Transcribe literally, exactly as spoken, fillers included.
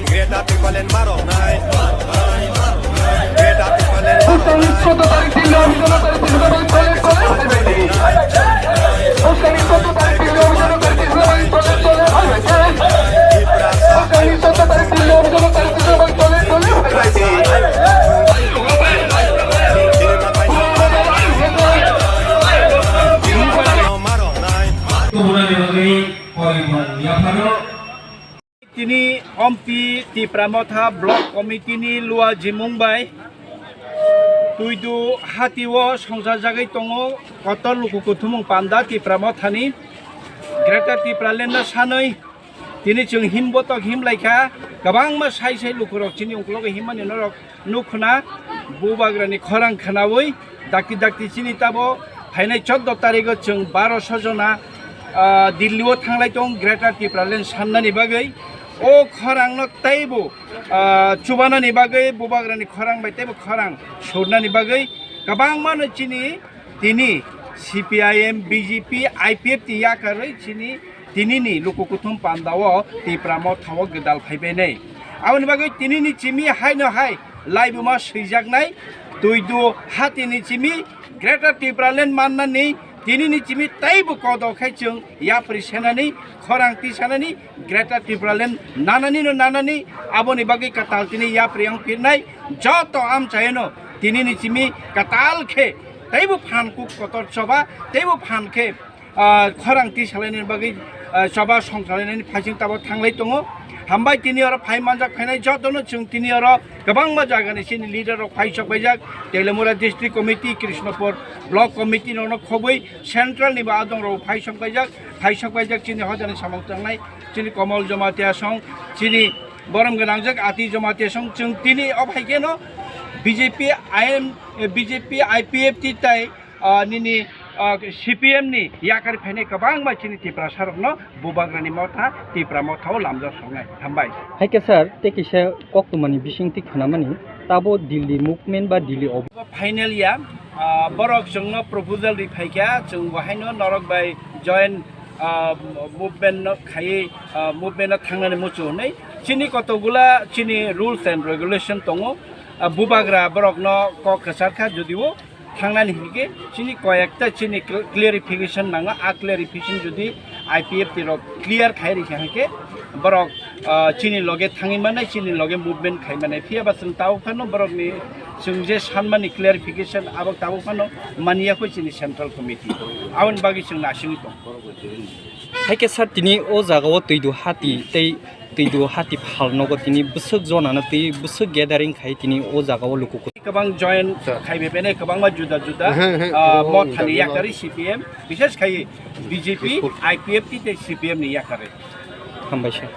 Greater Tipraland maroknai. Greater Tipraland maroknai. Tini Ompi Tipra Motha Block Committee ni lua jimung bai Tuidu hati o songchar jagwi tongo kotor luku kuthumung panda Tipra Motha ni Greater Tipraland no sanwi. Tini chwng him botok him laikha, kwbangma sai sai lukurok chini ungkologo himmani norok nukhuna, bubagrani khorang khwnawi dakti dakti chini tabo phainai chordo tarigo chwng baroso jona, ah, Delhi o thanglai tong Greater Tipraland sannani bagwi. O khorangno teibo, ah, chubanani bagwi, bubagrani khorang bai teibo khorang surnani bagwi kwbangmano chini tini C P I M, B J P, I P F T yakarwi chini tinini luku kuthum pandao Tipra Motha o gwdal phaibainai. Aboni bagwi tinini chimi haino hai laibuma swijaknai Tuidu hatini chimi Greater Tipraland mannani tinini chimi teibo kodo khai chwng yapri senani, khorang tisanani, Greater Tipraland nanani no nanani, aboni bagwi kwtal tini yapri wng pirnai joto amchaino tinini chimi kwtal khe teibo phan kuk kotor choba, teibo phan khe ah, khorang tisalainani bagwi, ah, choba songchalainani phaising tabo thanglai tongo. Hambai tini oro phai manjak phainai jotono chwng tini oro kwbangma jagani chini leader rok phai sok paijak, Teliamura District Committee, Krishnapur Block Committee rokno khobwi central ni bo adong rok phai sok paijak, phai sok paijak chini hojani samung tangnai chini Komol Jamatia song, chini borom gwnangjak Ati Jamatia song, chwng tini o phai kheno B J P I M, eh, B J P I P F T tai ah, nini, ah, C P M ni yakar phainai kwbangma chini Tiprasa rokno Bubagrani Motha, Tipra Motha o lamjak songnai. Hambai. Hai khe sir, tei kisa koktwmani bisingtwi khwnamani, tabo Delhi movement ba Delhi ob- Final ya, ah, borok chwngno proposal ri phaikha, chwng bo haino norok bai joint, ah, movement no khaiwi, ah, movement no thangnani muchung hwnwi. Chini kotokgula chini rules and regulation tongo. Ah, Bubagra borokno kok kwchar kha, judio thangnani hinkhe chini koyekta chini cl-, clarification nango. A clarification jodi I P F T rok clear khai rikha hinkhe borok, ah, chini loge thangwi mannai, chini loge movement khai mannai. Phiya ba chwng tabuk phano borokni chwng je sanmani clarification abo tabuk phano maniya kho chini central committee. Aboni bagwi chwng nasingwi tong. Hai khe sir, tini o jaga o Tuidu hati tei Tuidu hati phal nogo tini bwswk jonano twi bwswk gathering khai tini o jaga o luku kwbang join khai bai bene kwbangma juda juda, ah, mothani yakarwi C P M, bishes khai B J P, I P F T tei C P M ni yakarwi. Hambai sir.